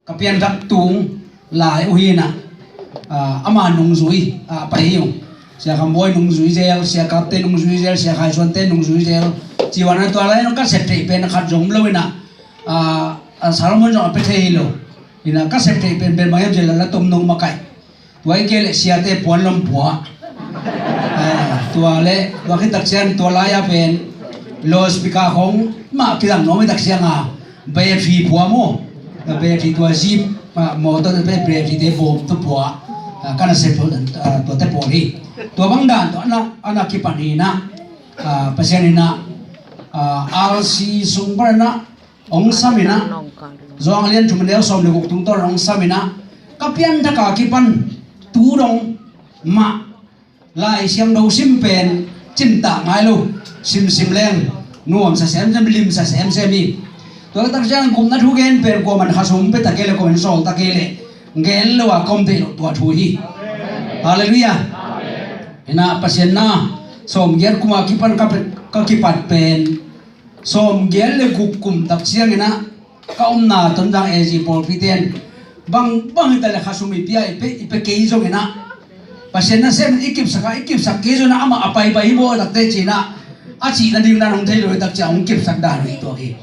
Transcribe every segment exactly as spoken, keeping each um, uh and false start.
Ka pianthak tung lai uh hi inah, ah, ama nungzui, ah, pai hi ung. Sia Kham Bawi nungzui zel, Sia Kapte nungzui zel, Sia Khai Suante nungzui zel. Ci-in ah tua lai nung ka sep theih pen khat zong om lo inah, ah, ah, Solomon zong a pia thei hi lo. Inah ka sep theih pen pen bang hiam cih leh la tom nong makaih. Tua hi kei leh siate puan lom pua. Eh, tua leh, tua khit tak ciang tua lai-a pen loudspeaker khong mah kizang nuam hi tak ciang a, battery pua maw. Battery tua Jeep, ah, motor te battery te bawm tua pua. Ah, ka nasep, ah, tuate pawl hi. Tua bang dan tua a na, a na kipan hi inah, ah, Pasian inah, ah, R C sung pan inah hong sam inah, Johan a lian thum a neu sawm le guk tungtawn hong sam inah, ka pianthak a kipan tu dong mah Lai Siangtho sim pen cimtak ngai lo, simsim leng nuamsa semsem, limsa semsem hi. Tua tak ciang gupna thugen pen kuaman khasum pia ta kei leh, kuaman sawl ta kei leh gen lo a ka om thei lo tua thu hi. Halleluiah. Inah Pasian na sawmgiat kum a kipan ka pe-, ka kipat pen sawmgiat le guk kum tak ciang inah ka omna Tonzang A G pawlpi ten bang, bang hi ta leh khasum i pia, i pia, i pia kei zong inah, Pasian nasem i kipsak a, i kipsak kei zong inah amah a paipai hi baw tak teh ci-in ah, a cih nading dan hong thei lo hi tak ciang hong kipsak dan hi tua hi.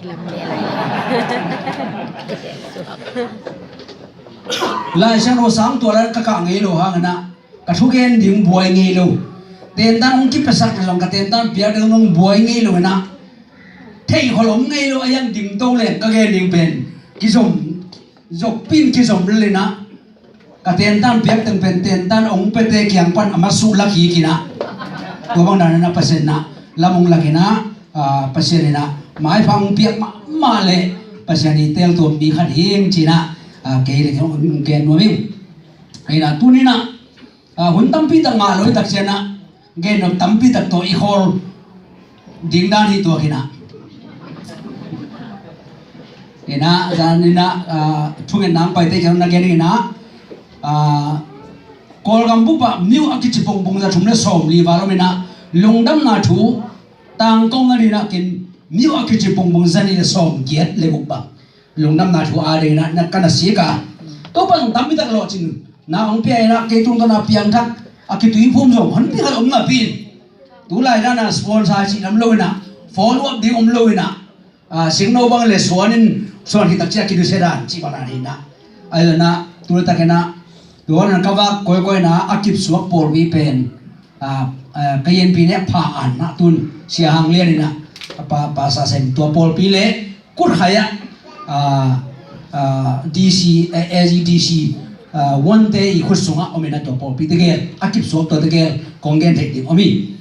Lai Siangtho sang tua lai ka kah ngei lo hang inah, ka thugen ding buai ngei lo. Tentan hong kipiasak leh zong ka tentan piak ding hong buai ngei lo inah, theih khol om ngei lo a, hiang ding to leng ka gen ding pen kizom, zokpi in kizom lel inah, ka tentan piak teng pen tentan hong piate kiang pan a masuh lak hi kei inah. Tua bang dan inah Pasian inah lam hong lak inah, ah, Pasian inah maipha hong piak mahmah leh Pasian i teel tuam mi khat hi ing ci-in ah, ah, kei le kei hong gen nuam ing. Inah tuni inah, ah, hun tampi tak ngah lo hi tak ciang inah, gen nop tampi tak tawh i khawl ding dan hi tua kei inah. Inah, zan inah, ah, thungetna hong paite kiang na gen inah, ah, Kawlgam bup ah myo a kici pongpong za thum le sawmli val om inah, lungdamna thu tangkona ding inah kin myo a kici pongpong za nih le sawmgiat le guk bang lungdamna thu a ding inah na ka na sik a. Topa in tampi tak lawhcinna hong pia inah, kei tungtawn a piangthak a kituiphum zong honpi khat om napi in, tu lai dan a sponsor cih lam lo inah, follow up ding om lo inah, ah, singno bang le suan in, suan hi tak ciang kidusia dan cih bang dan hi inah. Ahi zongin ah tu le tak inah, tua dan ka vak kawikawi inah a kipsuak pawlpi pen, ah, ah, ka yenpi nek pha an ah tun Sia Hang Lian inah, a pa, pa sa sem tua pawlpi le kut khai ah, ah, ah, D C, eh, A G D C, ah, one te i khut sungah om inah tua pawlpi tegel a kipsuak tua tegel kong gen theih ding om hi.